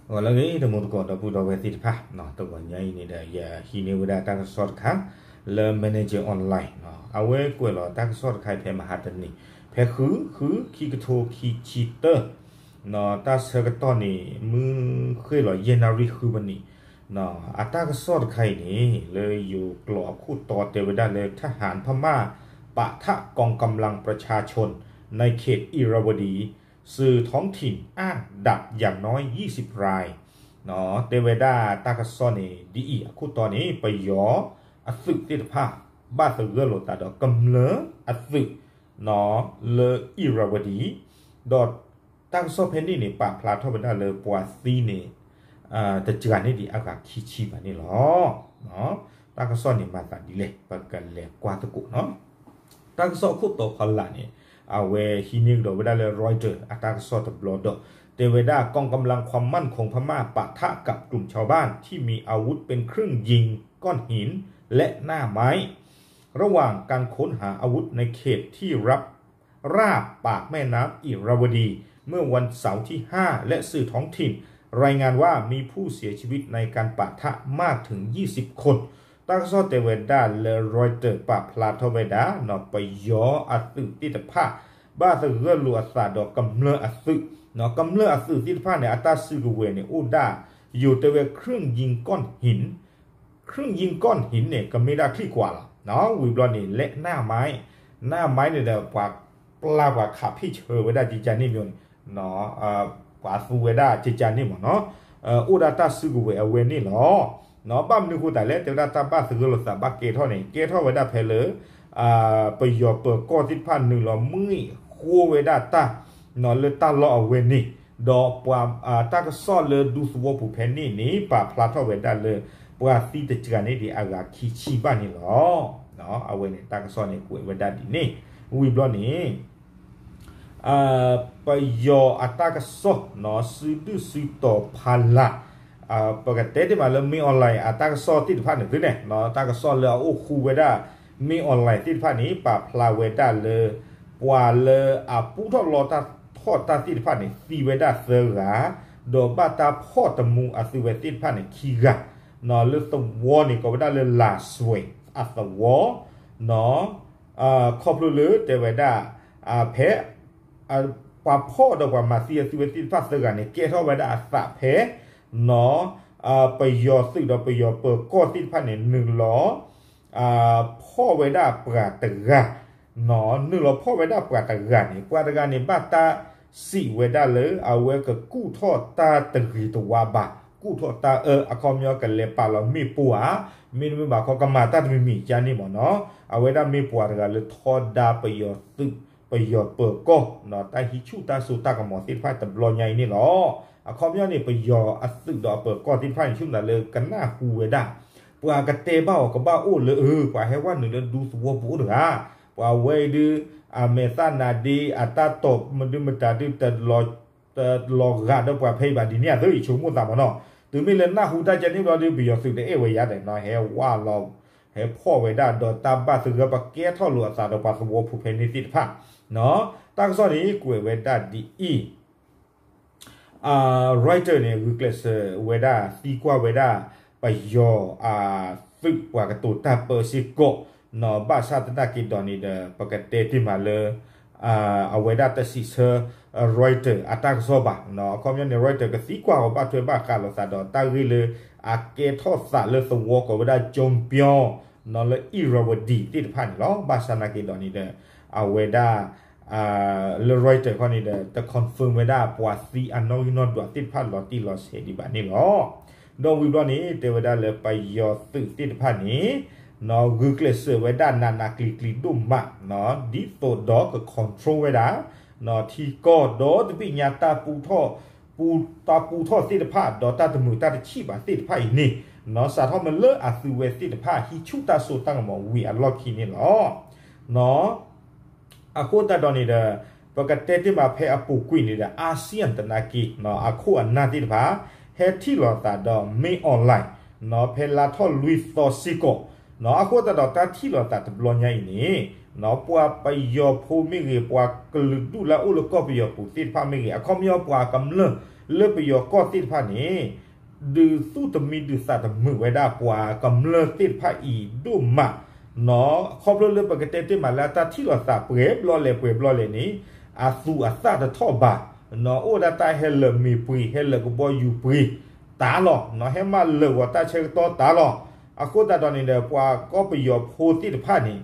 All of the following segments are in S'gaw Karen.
ဂီၤလၢအဂ့ၤ တံၤသကိးဒီပုၢ်ဒီဝဲၢ်သ့ၣ်တဖၣ်, တဂီၤညါအံၤန့ၣ်ဒီး ယဟံးန့ၢ်ဝဲဒၣ်တၢ်ကစီၣ်တခါ လၢ Manager Online, အဝဲကွဲးလီၤတၢ်ကစီၣ်တခါအံၤဖဲမဟါတနံၤ, ဖဲဃု ဃု ခံကထိခံဆံတၢ, တၢ်ဆၢကတီၢ်န့ၣ် မုၢ်ဃ့ၢ်လီၤယဲၢ်နၣ်ရံၣ်ဃုမံးနံး, အတၢ်ကစီၣ်တခါအံၤန့ၣ် လၢယိၤကျိာ်အခိၣ်တီတဲဝဲဒၣ်လၢ ทหารพม่าปะทะกองกำลังประชาชนในเขตอิราวดี สื่อท้องถิ่นอ้างดาบอย่างน้อย ยี่สิบราย တဲဝဲဒၣ်တၢ်ကစီၣ်န့ၣ် ဒ်အံၤအခိၣ်တီန့ၣ် ပယီၤအသုးသ့ၣ်တဖၣ် ဘၣ်သဂၢၢ်လိာ်သးဒီးကမျၢၢ်အသုး လၢ Irrawaddy, ဒီးတၢ်ကစီၣ်ဖဲန့ၣ်န့ၣ် ပာ်ဖျါထီၣ်ဝဲဒၣ်လၢပှၤသံန့ၣ် တစှၤန့ၢ်ဒံးအဂၤခံဆံဘၣ်န့ၣ်လီၤ. တၢ်ကစီၣ်န့ၣ်မၤသးဒ်လဲၣ် ပကလဲၤကွၢ်သကိးနီၤ. တၢ်ကစီၣ်အခိၣ်တီဖီလာ်န့ၣ် အဝဲဟံးန့ၢ်ကဒီးဝဲဒၣ်လၢ Reuters အတၢ်ကစီၣ်တဘျီဒီး တဲဝဲဒၣ် กองกำลังความมั่นคงพม่าปะทะกับกลุ่มชาวบ้านที่มีอาวุธเป็นเครื่องยิงก้อนหินและหน้าไม้ ระหว่างการค้นหาอาวุธในเขตที่รับ ราบปากแม่น้ำอิราวดี เมื่อวันเสาร์ที่ ห้า และสื่อท้องถิ่นรายงานว่ามีผู้เสียชีวิตในการปะทะมากถึง ยี่สิบคน တၢ်ကစီၣ်တဲဝဲဒၣ်လၢ Reuters ပာ်ဖျါထီၣ်ဝဲဒၣ် ပယီၤအသုးသ့ၣ်တဖၣ် ဘၣ်သဂၢၢ်လိာ်အသးဒီးကမျၢၢ်အသုး, ကမျၢၢ်အသုးသ့ၣ်တဖၣ်န့ၣ် အတၢ်စုကဝဲၤန့ၣ် အိၣ်ဒၣ် ယိၤတဲဝဲ เครื่องยิงก้อนหิน เครื่องยิงก้อนหิน န့ၣ် ကမ့ၢ်ဒၣ်ချံၣ်ကွီၤလီၤ. ဝံၤဘျီန့ၣ် และหน้าไม้ หน้าไม้ န့ၣ်ဒီး ပှၤပျၢ်ပှၤခးဖ့ၣ်ဆၢဝဲဒၣ်ကကန့ၣ်မ့ၢ်န့ၣ် ပှၤသူဝဲဒၣ်ကကန့ၣ်မ့ၢ်နီၤ, အိၣ်ဒၣ်တၢ်စုကဝဲၤအဝဲန့ၣ်လီၤ. ဘၣ်မနုၤဃိသတးလဲၣ် တဲဝဲဒၣ်တၢ်ဘၣ်သဂၢၢ်လိာ်သးဘၣ်ကဲထီၣ်န့ၣ် ကဲထီၣ်ဝဲဒၣ်ဖဲလၢ ပယီၤပၢၤကီၢ်သ့ၣ်တဖၣ်နုာ်လီၤမ့ၣ်ဃိဝဲဒၣ်တၢ် လၢတၢ်လီၢ်အဝဲန့ၣ်, ဒီးပှၤ တၢ်ကစီၣ်လၢဒူသဝီပူၤဖဲန့ၣ်န့ၣ် ပာ်ဖျါထီၣ်ဝဲဒၣ်လၢ ပှၤသံတစှၤန့ၢ်ဒံးအဂၤခံဆံဘၣ်န့ၣ်လီၤ. အဝဲန့ၣ်တၢ်ကစီၣ်န့ၣ်ကွဲးဝဲဒၣ်ဒ်န့ၣ်, ဝံၤဘျီန့ၣ် ပယီၤအတၢ်ကစီၣ် စုဒုၣ်စုတီၤဖီလာ်, ပကတဲတ့ၢ်မးလၢ မင်းအောင်လှိုင် အတၢ်ကစီၣ်သ့ၣ်တဖၣ်န့ၣ်သုန့ၣ် တၢ်ကစီၣ်လၢအအိၣ်ဃူဝဲဒၣ် မင်းအောင်လှိုင် သ့ၣ်တဖၣ်န့ၣ် ပာ်ဖျါဝဲဒၣ်လၢ ပှၤလၢအပူထီၣ်လီတၢ်ထီၣ်တၢ်သ့ၣ်တဖၣ်န့ၣ် သံဝဲဒၣ်သၢဂၤ, ဒီးဘၣ်တၢ်ဖီၣ်တမူအသုဝဲသ့ၣ်တဖၣ်န့ၣ်ခံဂၤ, လၢသဝီန့ၣ် ကိးဝဲဒၣ်လၢ လၢ်စွဲး အသဝီ ခီဖျိလၢတဲဝဲဒၣ် ဖဲ ပှၤဖီၣ်ဒီးပှၤမၤသံအသုဝဲသ့ၣ်တဖၣ်သၢဂၤန့ၣ် ကဲထီၣ်ဝဲဒၣ်အသးဖဲ နီၤ ပယီၤသုးဒီးပယီၤပၢၤကီၢ်သ့ၣ်တဖၣ်န့ၣ် နုာ်လီၤ ဖီၣ်ဝဲဒၣ်ပှၤတဂၤ, နီၤ နုာ်လီၤဖီၣ်ဝဲဒၣ်ပှၤတဂၤန့ၣ် ပှၤတဂၤန့ၣ် ဘၣ်တၢ်စံးဝဲဒၣ်လၢ အဝဲကကူၣ်ထီၣ်တၢ်တဂ့ၤတဝါဘၣ်, ကူၣ်ထီၣ်တၢ်အၢ အခီပညီကလဲၤပာ်လီၤမ့ၣ်ပိၢ်ဧါ, မ့တမ့ၢ်ဘၣ်ခီကမၤတၢ်တမံၤမံၤကါန့ၣ်မ့ၢ်နီၤ, အဝဲဒၣ်မ့ၢ်ပှၤတဂၤလၢထီဒါပယီၤသုး ပယီၤပၢၤကီၢ် နီၤ တၢ်ဟံးဆူၣ်တၢ်စိတၢ်ကမီၤသ့ၣ်တဖၣ်တဘျီညါအံၤန့ၣ်လီၤ. အခီပညီန့ၣ် ပယီၤအသုးဒီးအပၢၤကီၢ်သ့ၣ်တဖၣ်န့ၣ် ဆိကမိၣ်လၢကနၢ်ဟူဝဲဒၣ် ပှၤကတဲဘၣ်အီၤကဘၣ်အိၣ်လၢ အၢ ပှၤဟဲဝဲနုာ်လၢဒူသဝီပူၤအိၣ်တဂၤ, ပှၤဝဲအံၤဒုး အမဲာ်သၣ်နါဒ့ အတၢ်တိာ်မဒုမတၤဒုး တလီၤဂာ်ဒီးပှၤဖဲအံၤဘၣ်ဒ်န့ၣ်အသိး ယဆိကမိၣ်သးမ့ၢ်နီၤ, တုၤမ့ၢ်လၢနၢ်ဟူတၢ်ကဲန့ၣ်ဘျီဒီး ပယီၤသုးတအဲၣ်ဝဲယၤဒီးနီၤ ဟဲဝဲလီၤ ဟဲဖီၣ်ဝဲဒၣ်ဒီးတၢ်ဘၣ်သဂၢၢ် ပကဲထီၣ်လိာ်အသးဒီးပှၤသဝီဖိဖဲန့ၣ်သ့ၣ်တဖၣ်, နီၤ တၢ်ကစီၣ်န့ၣ် ကွဲးဝဲဒၣ်ဒ်အံၤ Reuters န့ၣ် ဂုာ်ကျဲးစၢးဝဲဒၣ် သံကွၢ်ဝဲဒၣ် ပယီၤအသုး ပှၤကတိၤတၢ်ပၢစ့ၢ်ကီး, နီၤ ဘၣ်ဆၣ်သနာ်က့ဒီးန့ၣ်ဒီး ပကတဲတ့ၢ်မးလၢ အဝဲဒၣ်တစံးဆၢ Reuters အတၢ်ကစီၣ်ဘၣ်, နီၤ အခီပညီန့ၣ် Reuters ကသံကွၢ်အီၤဘၣ်ထွဲဘၣ်ဃးလိာ်သးဒီးတၢ်ဂ့ၢ်လၢ အကဲထီၣ်သးလၢသဝီကိးဝဲဒၣ် ကၠိပျီ နီၤ လၢ Irrawaddy သ့ၣ်တဖၣ်န့ၣ်လီၤ. ဘၣ်ဆၣ်သနာ်က့ဒီးန့ၣ်ဒီး အဝဲဒၣ် လၢ Reuters ခီန့ၣ်ဒီး တ confirm ဝဲဒၣ်ပှၤသံအနီၣ်ဂံၢ်နီၣ်ဒွးသ့ၣ်တဖၣ်လီၤတံၢ်လီၤဆဲးဒံးဘၣ်န့ၣ်လီၤ. ဒီးဝံၤဘျီန့ၣ် တဲဝဲဒၣ်လၢပယီၤသုးသ့ၣ်တဖၣ်န့ၣ် နီၤ ဂုာ်ကျဲးစၢးဝဲဒၣ်နးနးကျံၤကျံၤဒိၣ်မး, နီၤ ဒ်သိးဒီးက control ဝဲဒၣ် နီၤ ထံကီၢ်ဒီးတဘ့ၣ်ညါတၢ်ပူထီၣ် ပူ တၢ်ပူထီၣ်သ့ၣ်တဖၣ် ဒီးတၢ်တမုာ်တၢ်တဆံးဘၣ်သ့ၣ်တဖၣ်အံၤန့ၣ်, နီၤ စးထီၣ်မ့ၢ်လၢအသုဝဲသ့ၣ်တဖၣ် ဟံးဆူၣ်တၢ်စိတၢ်ကမီၤဝံၤအလီၢ်ခံန့ၣ်လီၤ. နီၤ အဃိသတးဒီးန့ၣ်ဒီး ပကတဲတ့ၢ်မးဖဲအပူၤကွံာ်န့ၣ်ဒီး အၣ်စံၣ်အၣ်တနာ်က့ နီၤ အခိၣ်အနၢ်သ့ၣ်တဖၣ် ဟဲထံၣ်လိာ်သးဒီး မင်းအောင်လှိုင် နီၤ ဖဲလါထီၣ်လွံၢ်သီစ့ၢ်ကီး, နီၤ အဃိသတးဒီးတၢ်ထံၣ်လိာ်သးတဘျီညါအံၤန့ၣ် နီၤ ပှၤပယီၤဖိမ့ၢ်ဂ့ၤ ပှၤကလုာ်ဒူၣ်လၢအအိၣ်လၢကီၢ်ပယီၤပူၤသ့ၣ်တဖၣ်မ့ၢ်ဂ့ၤ အခီပညီပှၤကမျၢၢ် လၢပယီၤကီၢ်သ့ၣ်တဖၣ်န့ၣ် ဒုးသူၣ်တမံဒုးသးတမုာ်ဝဲဒၣ်ပှၤကမျၢၢ်သ့ၣ်တဖၣ်အံၤဒိၣ်မး, ခီဖျိလၢပကတဲတ့ၢ်မးလၢအတၢ်ထံၣ်လိာ်သးပှဲၤဘျီလဲၣ်ပှဲၤဘျီလဲၣ်န့ၣ် အသူၣ်အသၣ်တထီၣ်ဘၣ်, အိၣ်ဝဲဒၣ်တၢ်ဟဲလၢာ်မ့ၢ်ပှ့ၤ ဟဲလၢာ်ကဘီယူၤပှ့ၤတၢ်လီၤ, ဟဲမၤလၢာ်ဂီၤတၢ်ဆၢကတီၢ်တၢ်လီၤ, အဃိသတးဒီးန့ၣ်ဒီး ပှၤကီၢ်ပယီၤဖိသ့ၣ်တဖၣ်န့ၣ်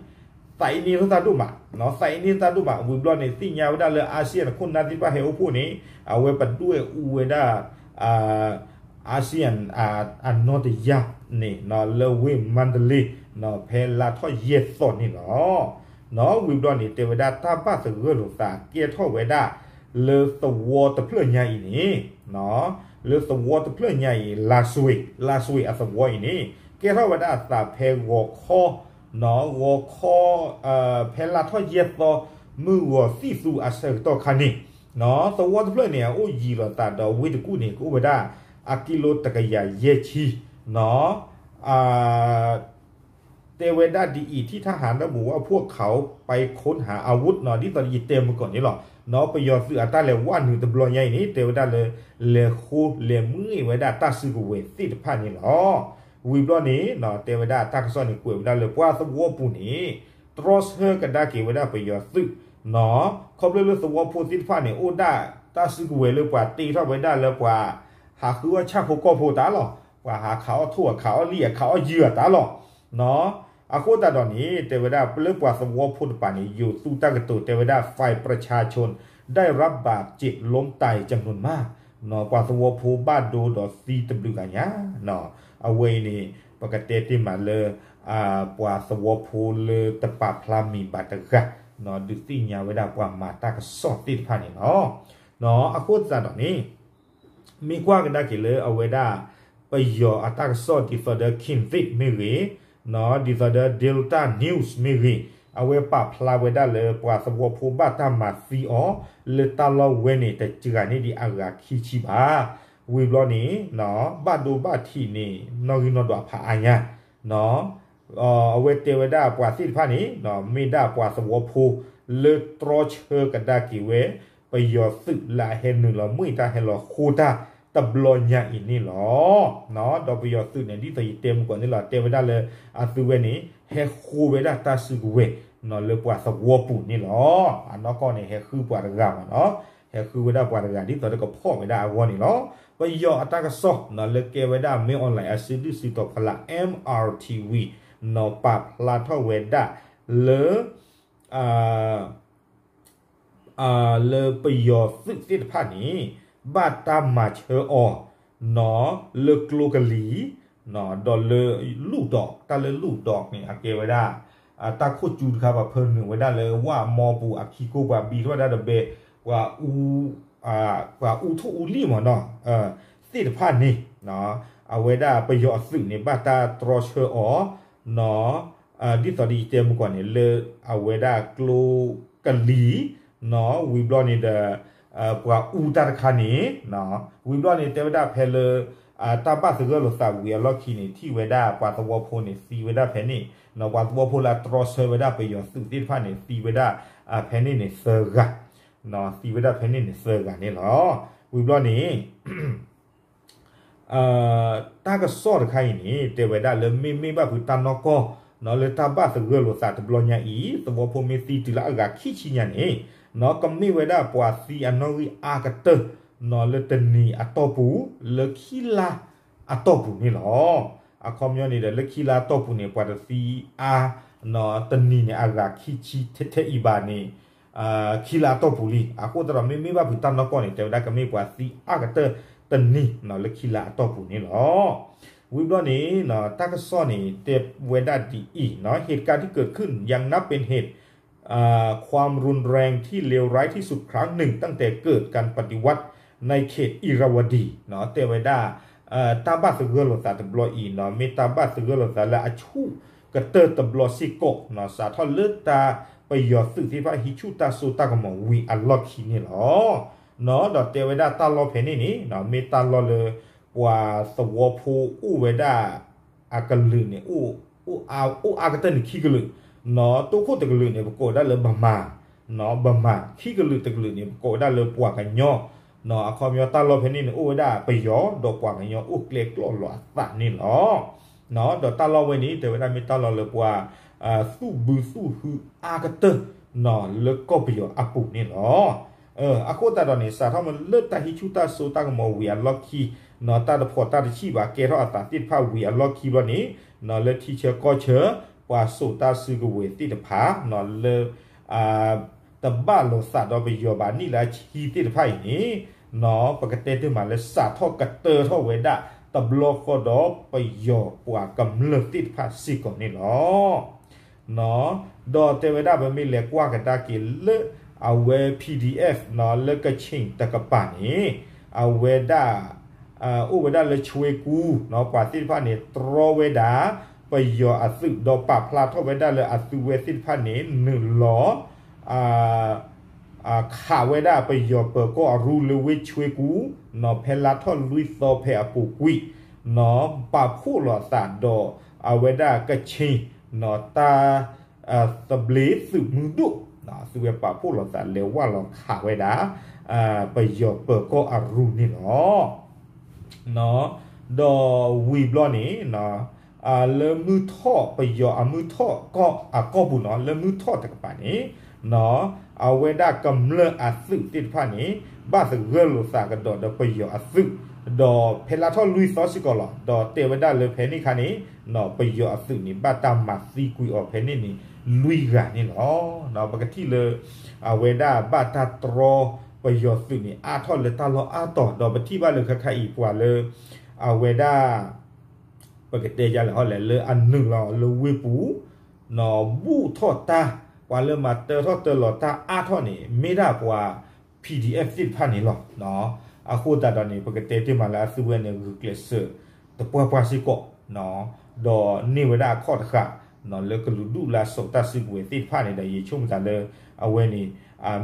သးအ့န့ထီၣ်တၢ်ဒိၣ်မး, သးအ့န့ထီၣ်တၢ်ဒိၣ်မး ဝံၤဘျီန့ၣ် သ့ၣ်ညါဝဲဒၣ်လၢ ASEAN အခိၣ်နၢ်သ့ၣ်တဖၣ်ဟဲအိၣ်ဖှိၣ်န့ၣ် အဝဲပဒွဲၣ်အူဝဲဒၣ် ASEAN အနီၢ်တယၢ်န့ၣ် လၢဝ့ၢ်မါတလ့ ဖဲလါထီၣ်ယဲၢ်သီန့ၣ်လီၤ. ဝံၤဘျီန့ၣ် တဲဝဲဒၣ်တၢ်ဘၣ်သဂၢၢ်လိာ်သးကဲထီၣ်ဝဲဒၣ် လၢသဝီတဖျၢၣ်ညါအံၤန့ၣ် လၢသဝီတဖျၢၣ်ညါအံၤ လါစွ့ၤ လါစွ့ၤအသဝီအံၤန့ၣ် ကဲထီၣ်ဝဲဒၣ်အသးဖဲဂီၤခီ ဂီၤခီ ဖဲလါထီၣ်ယဲၢ်သီ မုၢ်ဂီၤသံၣ်သူအဆၢကတီၢ်ခါန့ၣ် သဝီတဖျၢၣ်န့ၣ် အအိၣ်ယံၤလိာ်သးဒီးဝ့ၢ်တကူၣ်န့ၣ် ကအိၣ်ဝဲဒၣ် အကံလိတကယၤယဲၢ်ဆံ တဲဝဲဒၣ်ဒ်အံၤ ထံၣ်ထၣ်ဟးနၢမူဝၣ်ဖှိၣ်ခးအိၣ် ပၢၤခိၣ်ဟးအဝုတ် ဒ်သိးယတဲမုၢ်ကီၢ်န့ၣ်လီၤ. ပယီၤသုးအတၢ်လဲၤဝဲနုာ်တဘျီညါအံၤန့ၣ် တဲဝဲဒၣ်လၢ လဲၤဃိလဲၤမ့ၢ်ဝဲဒၣ်တၢ်စုကဝဲၤသ့ၣ်တဖၣ်န့ၣ်လီၤ. ဝံၤဘျီန့ၣ် တဲဝဲဒၣ်တၢ်ကစီၣ်န့ၣ် ကွဲးဝဲဒၣ်လၢပှၤသဝီပူၤန့ၣ် တြီဆၢကဒါက့ၤဝဲဒၣ်ပယီၤသုး ခီဖျိလၢသဝီဖိသ့ၣ်တဖၣ်န့ၣ် အိၣ်ဒၣ်တၢ်စုကဝဲၤလၢပှၤတ့ထီၣ်ဝဲဒၣ်လၢပှၤ ဟးဃုအီၣ်ဆၣ်ဖိကီၢ်ဖိတၢ်လီၤ. ပှၤဟးခးအီၣ်ထိၣ်အခးအီၣ်လံၣ်အခးအီၣ်ယုၢ်အတၢ်လီၤ. အဃိသတးဒီးန့ၣ် တဲဝဲဒၣ်လၢပှၤသဝီဖိတပၤန့ၣ် ယိၤသူတၢ်ကတိၤတဲဝဲဒၣ် ฝ่ายประชาชนได้รับบาดเจ็บล้มตายจำนวนมาก ပှၤသဝီဖိဘၣ်ဒိဒီးသံတဘျုးဂၤညါ အဝဲအံၤန့ၣ် ပကတဲတ့ၢ်မးလၢ ပှၤသဝီဖိလၢတပာ်ဖျါမံၤဘၣ်တဂၤ ဒုးသ့ၣ်ညါဝဲဒၣ်ပှၤမၤတၢ်ကစီၣ်သ့ၣ်တဖၣ်န့ၣ်လီၤ. အဃိသတးဒီးန့ၣ် မ့ၢ်ကွၢ်ကဒါက့ၤလၢအဝဲဒၣ် ပယီၤအတၢ်ကစီၣ်ဒ်သိးဒီး Khatlek မ့ၢ်ဂ့ၤ, ဒ်သိးဒီး Delta News မ့ၢ်ဂ့ၤ, အဝဲပာ်ဖျါဝဲဒၣ်လၢပှၤသဝီဖိဘၣ်တၢ်မၤသံအီၤ လၢတၢ်လီၢ်ဝဲန့ၣ် တစှၤန့ၢ်ဒံးအဂၤခံဆံဘၣ်. ဝံၤဘျီန့ၣ် ဘၣ်ဒိဘၣ်ထံးန့ၣ် နီၣ်ဂံၢ်နီၣ်ဒွးဖးအါညါ အဝဲတဲဝဲဒၣ်ပှၤသ့ၣ်တဖၣ်န့ၣ် မ့ၢ်ဒၣ်ပှၤသဝီဖိ လၢတြီဆၢကဒါက့ၤဝဲ ပယီၤသုးလၢအဟဲနုာ်လီၤမှံတၢ်ဟဲလီၤဃိတၢ်တဘျီညါအံၤန့ၣ်လီၤ. ဒီးပယီၤသုးန့ၣ် ဒ်သိးယတဲမုၢ်ကီၢ်န့ၣ်လီၤ တဲဝဲဒၣ်လၢ အသုးဝဲန့ၣ် ဟဲဃိဝဲဒၣ်တၢ်စုကဝဲၤ လၢပှၤသဝီပူၤန့ၣ်လီၤ. အနီၢ်ကီၢ်န့ၣ် ဟဲဃုပှၤတဂၤမးနီၤ ဟဲဃုဝဲဒၣ်ပှၤတဂၤ ဒ်သိးဒီးကဖီၣ်ဝဲဒၣ်အဂီၢ်န့ၣ်လီၤ. ပယီၤအတၢ်ကစီၣ်လၢကဲဝဲဒၣ် မင်းအောင်လှိုင် အစုဒုၣ်စုတီၤဖီလာ် MRTV နီၤ ပာ်ဖျါထီၣ်ဝဲဒၣ်လၢ လၢပယီၤသုးသ့ၣ်တဖၣ်န့ၣ် ဘၣ်တၢ်မၤဆၢအီၤ နီၤ လၢကျိကလံၤ ဒီးလၢလူၢ်ဒီး တၢ်လၢလူၢ်ဒီးန့ၣ် အကဲဝဲဒၣ် တၢ်ခိၣ်ကၠူတခါ ပှၤဖၢနုာ်ဝဲဒၣ်လၢဝၣ်မီပူၤ အခံကိပှၤဘံထီၣ်ဝဲဒၣ်တဘဲ ပှၤအူထိၣ်အူလံၣ်မးနီၤ သ့ၣ်တဖၣ်န့ၣ် အဝဲဒၣ်ပယီၤအသုးန့ၣ် ဘၣ်တၢ်တြီဆၢအီၤ နီၤ ဒ်သိးဒီးယတဲမုၢ်ကီၢ်န့ၣ် လၢအဝဲဒၣ်ကျိကလံၤ နီၤ ဝံၤဘျီန့ၣ်ဒီး ပှၤအူတၢ်တခါန့ၣ် ဝံၤဘျီန့ၣ် တဲဝဲဒၣ်ဖဲလၢ တၢ်ဘၣ်သဂၢၢ်လိာ်သးဝံၤအလီၢ်ခံန့ၣ် ထံၣ်ဝဲဒၣ်ပှၤသဝီဖိန့ၣ် သံဝဲဒၣ်ဖဲန့ၣ် နီၤ ပှၤသဝီဖိလၢအတြီဆၢဝဲဒၣ်ပယီၤသုးသ့ၣ်တဖၣ်န့ၣ် သံဝဲဒၣ်ဖဲန့ၣ်န့ၣ်သၢဂၤ သံဝဲဒၣ်ဖဲန့ၣ်န့ၣ်သၢဂၤန့ၣ်လီၤ. ဝံၤဘျီန့ၣ် တၢ်ကစီၣ်တခါအံၤန့ၣ် တဲဝဲဒၣ်လၢမ့မ့ၢ်ဘၣ်ဖုးတၢ်နီၢ်ကီၢ် နီၤ လၢတၢ်ဘၣ်သဂၢၢ်လိာ်သးတဘျီညါအံၤ သဝီဖိမ့ၢ်သံတုၤလၢအဂၤခံဆံညါန့ၣ် နီၤ ကမ့ၢ်ဝဲဒၣ်ပှၤသံအနီၣ်ဂံၢ်အါကတၢၢ် နီၤ လၢတနံၤအတီၢ်ပူၤ လၢခံလါအတီၢ်ပူၤန့ၣ်လီၤ. အခီပညီန့ၣ်ဒီး လၢခံလါအတီၢ်ပူၤန့ၣ် ပှၤတသံအါ နီၤ တနံၤန့ၣ် အဂၤခံဆံထဲထဲအံၤဘၣ်န့ၣ် ခံလါအတီၢ်ပူၤလံ. အဃိသတးဒီး မ့မ့ၢ်ဘၣ်ဖုးတၢ်နီၢ်ကီၢ်န့ၣ် တဲဝဲဒၣ်ကမ့ၢ်ပှၤသံအါကတၢၢ်တနံၤ နီၤ လၢခံလါအတီၢ်ပူၤန့ၣ်လီၤ. ဝံၤဘျီန့ၣ် တၢ်ကစီၣ်န့ၣ် တဲဝဲဒၣ်ဒ်အံၤ နီၤ เหตุการณ์ที่เกิดขึ้นยังนับเป็นเหตุ ความรุนแรงที่เลวร้ายที่สุดครั้งหนึ่งตั้งแต่เกิดการปฏิวัติในเขต Irrawaddy နီၤ တဲဝဲဒၣ် တၢ်ဘၣ်သဂၢၢ်လိာ်သးတဘျီအံၤ နီၤ မ့ၢ်တၢ်ဘၣ်သဂၢၢ်လိာ်သးလၢအဆူၣ်ကတၢၢ်တဘျီစ့ၢ်ကီး နီၤ စးထီၣ်လၢတၢ်ပယီၤသုးသ့ၣ်တဖၣ်ဟံးဆူၣ်တၢ်စိတၢ်ကမီၤဝံၤအလီၢ်ခံန့ၣ်လီၤ. နီၤ ဒီးတဲဝဲဒၣ်တၢ်လီၢ်ဖဲန့ၣ်န့ၣ် နီၤ မ့ၢ်တၢ်လီၢ်လၢ ပှၤသဝီဖိအိၣ်ဝဲဒၣ် အကလုာ်န့ၣ် အိၣ်အါကတၢၢ်န့ၣ်ခံကလုာ် နီၤ တိခိၣ်တကလုာ်န့ၣ် ပကိးဝဲဒၣ်လၢ ဗမာ နီၤ ဗမာ ခံကလုာ်တကလုာ်န့ၣ် ပကိးဝဲဒၣ်လၢပှၤကညီ အခီပညီတၢ်လီၢ်ဖဲန့ၣ်န့ၣ် အိၣ်ဝဲဒၣ်ပယီၤ ဒီးပှၤကညီအိၣ်ကျဲကျီၢ်လီၤအသးန့ၣ်လီၤ. ဒီးတၢ်လီၢ်ဝဲန့ၣ် တဲဝဲဒၣ်မ့ၢ်တၢ်လီၢ်လၢပှၤ သူၣ်ဘုသူၣ်ဟုအါကတၢၢ် လၢကီၢ်ပယီၤအပူၤန့ၣ်လီၤ. အဃိသတးဒီးန့ၣ် စးထီၣ်မ့ၢ်လၢတၢ်ဟံးဆူၣ်တၢ်စိတၢ်ကမီၤဝံၤအလီၢ်ခံ တၢ်တဖှီၣ်တၢ်တဆံၣ်ဘၣ်ကဲထီၣ်အသးသ့ၣ်တဖၣ်ဝံၤအလီၢ်ခံဘျီန့ၣ် လၢထံဆၢကီၢ်ဆၢ ပှၤစိာ်တၢ်စုကဝဲၤသ့ၣ်တဖၣ် လၢ တဘၣ်လိာ်သးဒီးပယီၤဘၣ်နံၣ်လၢအဆံသ့ၣ်တဖၣ်အံၤန့ၣ် ပကတဲတ့ၢ်မးလၢစးထီၣ်ကတၢၢ်ထီၣ်ဝဲဒၣ်တဘျီဃီဒီးပယီၤပှၤကမျၢၢ်သ့ၣ်တဖၣ်စ့ၢ်ကီးန့ၣ်လီၤ. ဒီးတဲဝဲဒၣ်ပမ့ၢ်လဲၤကွၢ်ကဒါက့ၤလၢ အဝဲ PDF လၢကခ့ၣ်တကပၤန့ၣ် အဝဲဒၣ် အိၣ်ဝဲဒၣ်လၢဆွ့ကူ ပှၤသ့ၣ်တဖၣ်န့ၣ် တြီဝဲဒၣ် ပယီၤအသုး ဒီးပာ်ဖျါထီၣ်ဝဲဒၣ်လၢအသုးဝဲသ့ၣ်တဖၣ်န့ၣ် နုာ်လီၤ ခးဝဲဒၣ်ပယီၤပၢၤကီၢ်အရူလၢဝ့ၢ်ဆွ့ကူ ဖဲလါထီၣ်လွံၢ်သီဖဲအပူၤကွံာ် ပာ်ဖှိၣ်လိာ်သးဒီးအဝဲဒၣ်ကခ့ၣ် တၢ် သဘျ့သုးမုၢ်ဒိၣ် သုဝဲပာ်ဖှိၣ်လိာ်သးလဲၤဝၢ်လီၤခးဝဲဒၣ် ပယီၤပၢၤကီၢ်အရူန့ၣ်လီၤ. ဒီးဝံၤဘျီန့ၣ် လၢမုၢ်ထီၣ်ပယီၤအမုၢ်ထီၣ်အကီၢ်ပူၤနီၤ လၢမုၢ်ထီၣ်တကပၤန့ၣ် အဝဲဒၣ်ကမျၢၢ်အသုးသ့ၣ်တဖၣ်န့ၣ် ဘၣ်သဂၢၢ်လိာ်သးကဒီးဒီးပယီၤအသုး ဒီးဖဲလါထီၣ်လွံၢ်သီစ့ၢ်ကီးလီၤ. ဒီးတဲဝဲဒၣ်လၢဖဲန့ၣ်ခါန့ၣ် ပယီၤအသုးန့ၣ် ဘၣ်တၢ်မၤသံကွံာ်အီၤဖဲန့ၣ်န့ၣ် လွံၢ်ဂၤန့ၣ်လီၤ. ပကထံၣ်လၢ အဝဲဒၣ်ဘၣ်တၢ်တြီပယီၤသုးန့ၣ် အါထီၣ်လၢတၢ်လီၢ်အါတီၤ ဒီးပထံၣ်ဘၣ်လၢခဲခါအံၤပှၤလၢ အဝဲဒၣ် ပကတဲယလဲၣ်ဟီလဲၣ် လၢအနုာ်လီၤလၢဝ့ၢ်ပူၤ ဘူးထီၣ်တၢ် ပှၤလၢမၤတၢထီၣ်တၢလီၤတၢ်အါထီၣ်န့ၣ် မ့ၢ်ဒၣ်ပှၤ PDF သ့ၣ်တဖၣ်န့ၣ်လီၤ. အဃိသတးဒီးန့ၣ် ပကတဲတ့ၢ်မးလၢအသုဝဲန့ၣ် ဂုာ်ကျဲးစၢးတပှၢ်ပှၢ်စ့ၢ်ကီး ဒီးန့ၢ်ဝဲဒၣ်အခီၣ်တဃာ် လၢကလူးဒူၣ်လၢအစိာ်တၢ်စုကဝဲၤသ့ၣ်တဖၣ်န့ၣ်ဒီး ယဆိကမိၣ်သးလၢ အဝဲန့ၣ်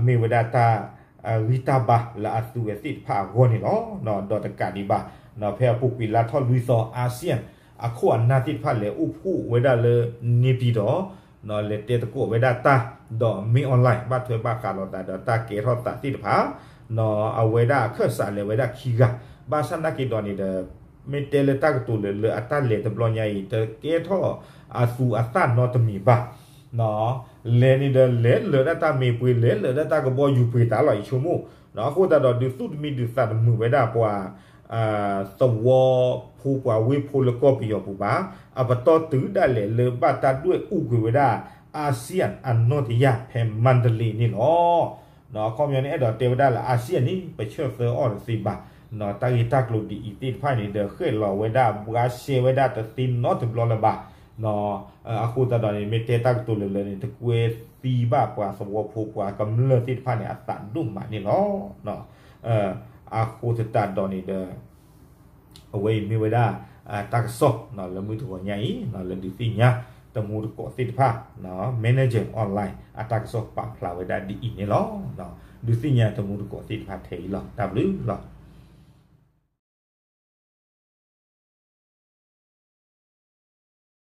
မ့ၢ်ဝဲဒၣ်တၢ် ဂံၢ်တၢ်ဘါလၢအသုဝဲသ့ၣ်တဖၣ်အဂီၢ်န့ၣ်လီၤ. ဒီးတကးဒံးဘၣ် ဖဲအပူၤကွံာ်လါထီၣ်လွံၢ်သီ ASEAN အခိၣ်အနၢ်သ့ၣ်တဖၣ်လဲၤအိၣ်ဖှိၣ်ဝဲဒၣ်လၢ နေပြည်တော် လဲၤတဲသကိးဝဲဒၣ်တၢ် ဒီးမ့ၢ် online ဘၣ်ထွဲဘၣ်ဃးလိာ်သးဒီးတၢ်ကဲထီၣ်သးသ့ၣ်တဖၣ် အဝဲဒၣ်အခၢၣ်စးလဲၤဝဲဒၣ်ခံဂၤ ဘၣ်ဆၣ်နာ်က့ၤဒီးန့ၣ်ဒီး မ့ၢ်တဲလၢတၢ်ကတိၤလၢလၢအတၢ်လဲၤတဘျီညါအံၤ တကဲထီၣ်အသူအသၣ်နီတမံၤဘၣ် လဲၤန့ၣ်ဒီးလဲၤလၢာ်ဒၣ်တၢ်မ့ၢ်ပှ့ၤ လဲၤလၢာ်ဒၣ်တၢ်ကဘီယူၤပှ့ၤတၢ်လီၤ ယဆိကမိၣ် အဃိသတးဒီးဒုးသူၣ်တမံဒုးသးတမုာ်ဝဲဒၣ်ပှၤ သဝီဖိပှၤဝ့ၢ်ဖိလၢကီၢ်ပယီၤပူၤဘၣ် အပတီၢ်တုၤဒၣ်လဲာ်လၢဘၣ်တၢ်ဒွဲၣ်အူကွံာ်ဝဲဒၣ် ASEAN အနီၢ်တယၢ်ဖဲ Mandalay န့ၣ်လီၤ. အခီပညီန့ၣ် အဲၣ်ဒိးတဲဝဲဒၣ်လၢ ASEAN န့ၣ် ပဆၢသၢအီၤတသ့ဘၣ် တၢ်ဂ့ၢ်တၢ်ကျိၤဒ်အံၤသ့ၣ်တဖၣ်န့ၣ်ဒီး ဃဲၣ်လီၤဝဲဒၣ် ဘှါရှဲဝဲဒၣ်တသ့နီတဘျီလၢၤဘၣ် အဃိသတးဒီးန့ၣ် မ့ၢ်တဲတၢ်ကတိၤလၢလၢန့ၣ် တကွဲသံဘၣ်ပှၤသဝီဖိပှၤကမျၢၢ်သ့ၣ်တဖၣ်န့ၣ် အသးဒိၣ်မးန့ၣ်လီၤ. အဃိသတးဒီးန့ၣ်ဒီး အဝဲအံၤမ့ၢ်ဝဲဒၣ် တၢ်ကစီၣ်လၢမုၢ်တဂီၤညါအံၤ လၢဒုးသ့ၣ်ညါတမူတကိးသ့ၣ်တဖၣ် Manager Online အတၢ်ကစီၣ်ပာ်ဖျါဝဲဒၣ်ဒ်အံၤန့ၣ်လီၤ. ဒုးသ့ၣ်ညါတမူတကိးသ့ၣ်တဖၣ်ထဲအံၤလီၤ. တၢ်ဘျုးလီၤ.